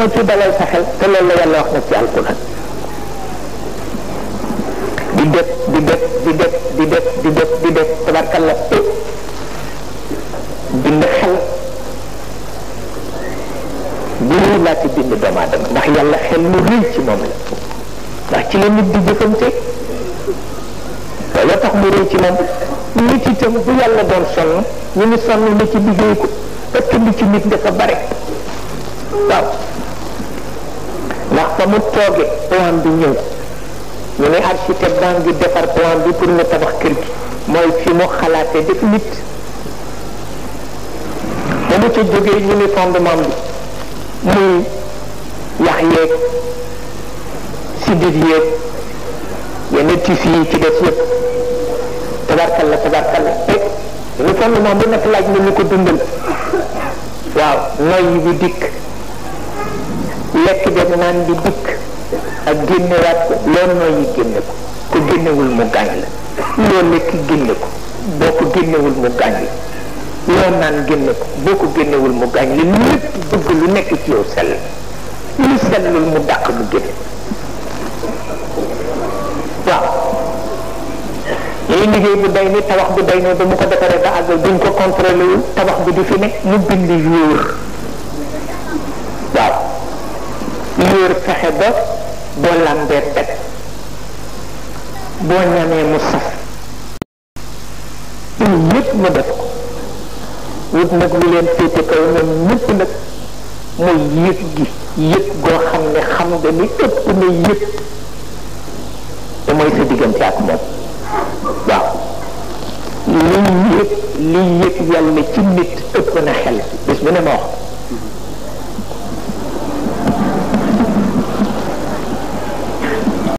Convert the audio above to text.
moo ci dalal sa xel te loolu la yàlla wax nag ci alquran di def di def di def di def di def di def tabarkalla bind xel bu ñuy laati bind doomu aadama ndax yàlla xel lu rëy ci moom la ndax ci la nit di jëfante loolu tax mu rëy ci moom nit itam bu yàlla doon sonn ñu ngi sonn na ci liggéey ko parce que li ci nit dafa bare waaw ndax fa mu tooge plan bi ñëw ñu ne architecte baa ngi defar plan bi pour nga tabax kër gi mooy fi mu xalaatee def nit ba mu ca jógee ñu ne fondement bi muy yax yeeg sidit yeeg yenn tissu yi ci des yëpp tabarkalla tabarkalla rek ñu fondement bi nag laaj na ñu ko dundal waaw noyyi bi dikk lekk dem naan bi dikk ak génnewaat ko loo noyyi génne ko génnewul mu gaañ la loo lekk génne ko boo ko génnewul mu gaañ la loo naan génne ko boo ko génnewul mu gaañ la lépp bëgg lu nekk ci yow sell lu sellul mu dàq mu génne waaw ñuy liggéey bu day ni tabax bu day ni ba mu ko defaree ba àggal duñ ko contrôlé wul tabax bi di fi ne mu bind yóor waaw yóor fexe ba boo lambee teg boo ñamee mu saf yëpp mu def ko wut nag lu leen féete kaw ñoom ñëpp nag mooy yëg gi yëg goo xam ne xam nga ni ëpp na yëg te mooy sa diggante ak moom waaw li yëg yàlla ci nit ëpp na xel bis bu ne ma wax